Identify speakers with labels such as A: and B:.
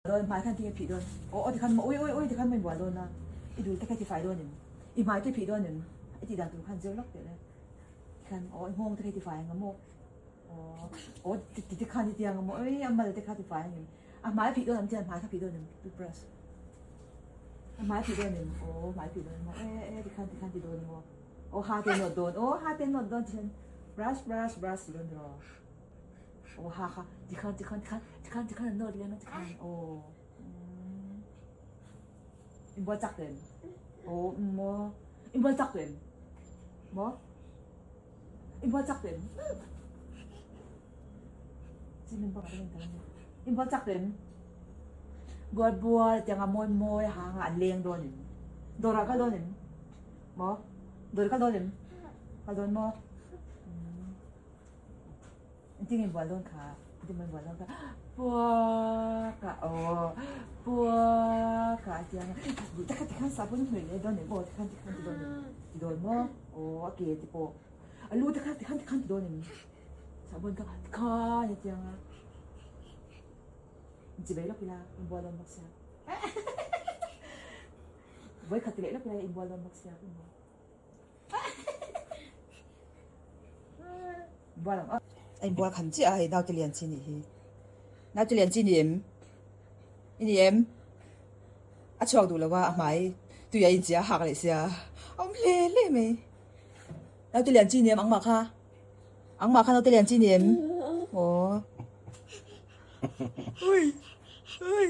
A: Dawn hmai khan tinge phih dawn aw aw tikhan maw ui ui ui tikhan maw inbual dawn a i dul te kha i tifai dawn em i hmai te i phih dawn em i tih dan tur khan zir lawk teh le tikhan aw i nghawng te kha i tifai ang maw aw aw ti tikhan i ti ang maw ui a mal te kha tifai ang em a hmai phih dawn ang chian hmai kha phih dawn em toothbrush a hmai phih dawn em aw hmai phih dawn maw e e tikhan tikhan ti dawn maw aw ha te nawt dawn aw ha te nawt dawn tikhan brush brush brush ti dawn tiraw. Aw ha kha tikhan tikhan tikhan tikhan tikhan an nawt leng a tikhan aw inbual chak em aw maw inbual chak em maw inbual chak em chimin bak a inbual chak em bual bual tiang a mawi mawi a hang a an leng dawn em dawrah kal dawn em maw dawr kal dawn em kal dawn maw. Engtin inbual dawn kha? Engtin maw inbual dawn kha? Puaka aw puaka a tia nga duh tak kha tikhan sahbawn a hnawih leh dawn em aw tikhan tikhan ti dawn em ti dawn maw aw a ke te pawh a lu te kha tikhan tikhan ti dawn em sahbawn kha tikhan a tia nga inchivei lawk ila inbual dawn bawk sia vawikhat ti leh lawk ila inbual dawn bawk sia. A inbual khan chiah a hei naute lian chi nih hi naute lian chi ni em i ni em a chhuak duh lo a a hmai tui a inchia a hak leh sia a awm hle hle mai naute lian chi ni em angmah kha angmah kha naute lian chi ni em aw ui ui.